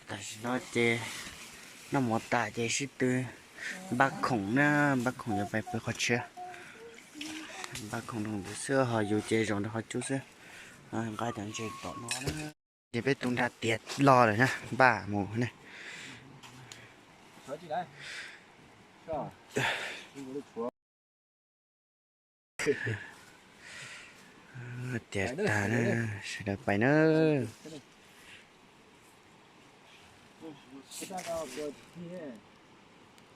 Tam sim no ces noj mov tas ces sib tw npaj khoom na, npaj khoom yuav pais pw qhov tshiab. Npaj khoom rau ntawd xwb ho yus ces zaum rau qhov cub xwb. Nqa cov ntses tom no na. Ces peb tus nra tiav los lawm na, npaj mus ne. Tiav tag na, sawv daws pais na.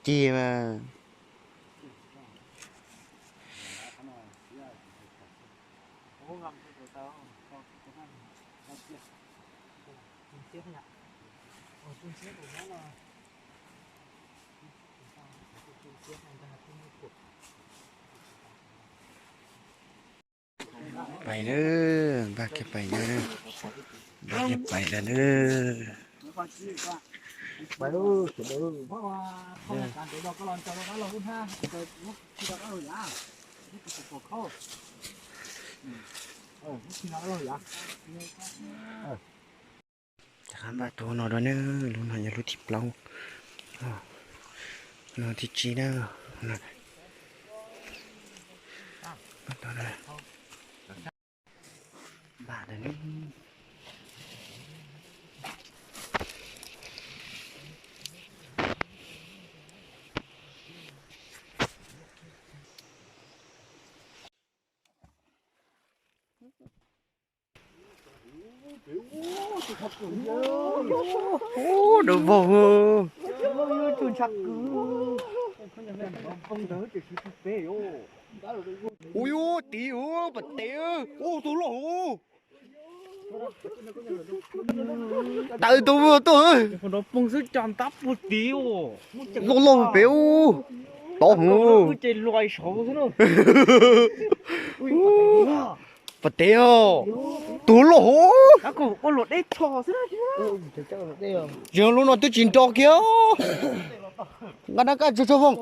Cig mas. Pais na, npaj kiag pais na, npaj kiag pais lawm na. Rov qab npaj tus no rau na, lub no yog lub thib plaub, no thib tsib na, npaj tau na. Ub, dawb vog. Ub, yus tiv ub, pas tes ub, tus loj ub. Tawm tus mus tuaj. Loj loj pem ub, tod hu. Pas tes os, tus loj hu. Tseem lub no twb tsis nro kiag. Nqa nab kaj tso tso foom.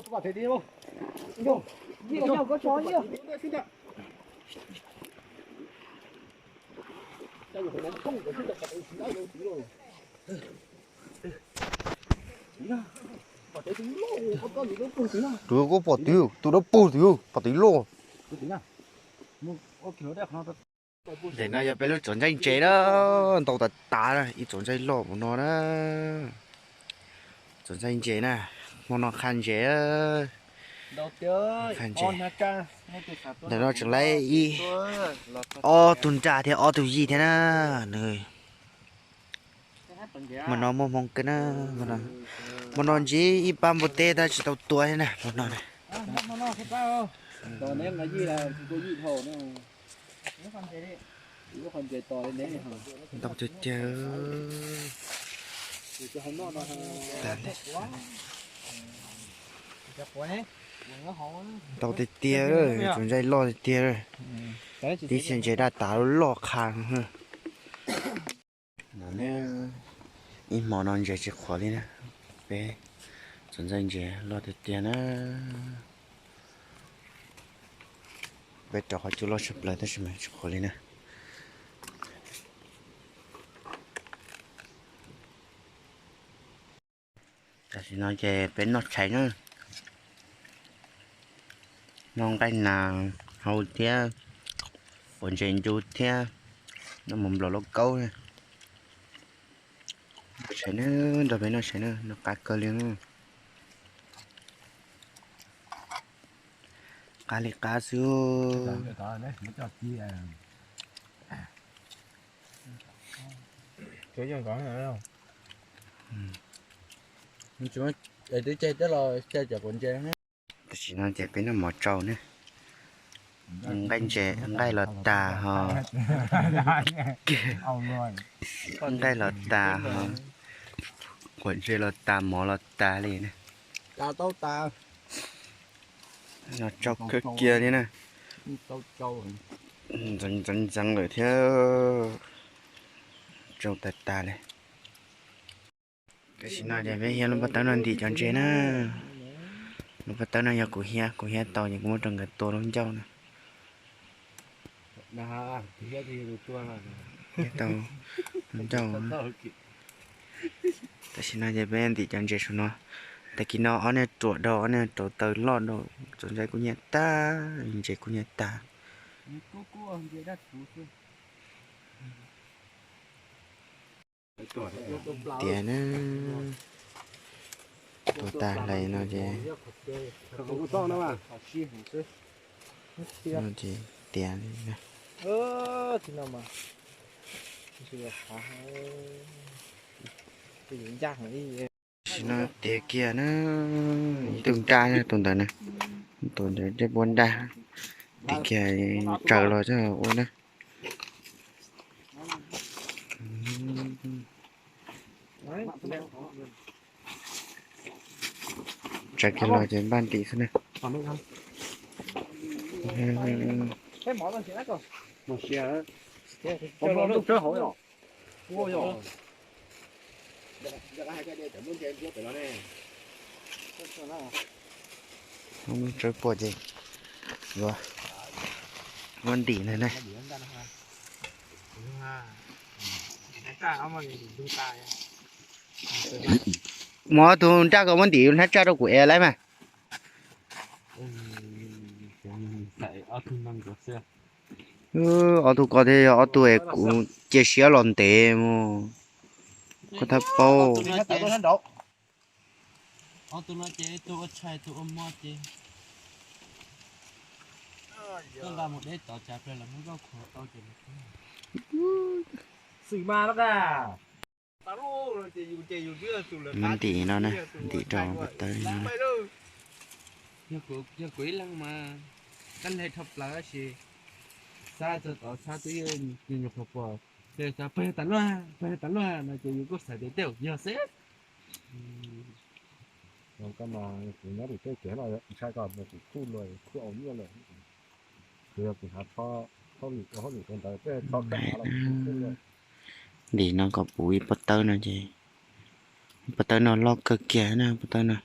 Tus kuj pom twv, tus dawb paug twv, pom twv loj. Ntawm no yog peb lub txuas ntxaij ntses na, ntau tas tas na, ib txuas ntxaij loj mus no na. Txuas ntxaij ntses na, hmo no qha ntses, qha ntses. Ntawm no tseem laib ib ob tug nra thiab ob tug yij thiab na. Nws hmo no muaj hmoo kawg na, hmo no ntsib ib pab npua teb tab tsis tau tua thiab na, hmo no na. Ntau tiag tiag. Ntau tiag tiag, txuas ntxaij loj tiag tiag. Tib txhia ntses daj tas loj qha. Ib hmo no ntses tsis qhuav li na. Peb txuas ntxaij ntses loj tiag tiag na. Peb rau qhov cub loj tshaj plaws tab sis mas tsis qhuav li na. Tam sim no ces peb noj tshais na, noj nqaij nas hau thiab, quav ntses ncu thiab, noj mov nplaum lauj kaub. Tshais na, nrog peb noj tshais na, noj qab kawg li. Qab li qab xwb. Twb caij teb los caij cov quav ntses. Tam sim no ces peb noj mov tsau ne. Nqaij ntses, nqaij los tas ho, nqaij los tas ho, quav ntses los tas, mov los tas li ne. Noj tsau kawg kiag li na. Ntxeev ntxeev ntxeev lawm thiab. Tsau tas tas li. Tam sim no ces peb hiab lub pob tawb no ntim cov ntses na. Lub pob tawb no yog kuv hiab, kuv hiab tau ces kuv muab rau nkawd tua lub ncauj na. Hiab tau lub ncauj. Tam sim no ces peb ntim cov ntses saum no. Tag kis no ob niag ruam dhau, ob niag rauv taws loj dhau, txaus ntshai kub hnyiab tag, ntses kub hnyiab tag. Tiav na, tuag tag hlais no ces, no ces tiav li na. Tam sim no tiav kiag na, ib tug nraj na, tus ntawd na, tus ntawd tej puab nraj, tiav kiag tsaws los coj ua na. Tsaws kiag los ces npaj ntim xwb na. Tsawb puag ces yuav muab ntim na na. Muab ob tug nraj ko muab ntim hnab tsaj rau kuv ev lawm mas. Ob tug ko thiaj yog ob tug es kuv cia siab los ntev mus, koj thab paub. Ob tug no ces ib tug ua tshais ib tug ua mov ces koj nqa mus deb tod tsav plaws los muab koj khuam tau ces xwm mas no. Muab ntim no na, ntim rau npua tawb no. Yog kuv ib leeg mas kab leg dhau plaws tab sis xab txog tod xab twb nyuam qhuav pom, ces xav peg tas luaj, peg tas luaj no ces yus kuj xav tias tej zaum yog xwb. Koj mas kuv nyob tim tej kev no ntshai koj mus kuv khuj luag khuj au nyiaj lawm. Kuv yog kuv hav tsho hauj lwm ua hauj lwm rau ntawd tej tsho kav los kuv khuj luag. Ntim no kom puv ib pob tawb no ces, ib pob tawb no loj kawg kiag na pob tawb no.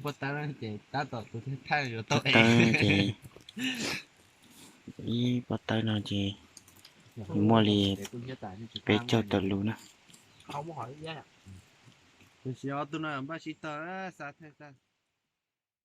Pob tawb ces tab tom tus thiaj thaij yuav tau pob tawb ces, ib pob tawb no ces muaj li peb caug tawm lus na. Tab sis ob tug no npaj sib tog xav thaij tag.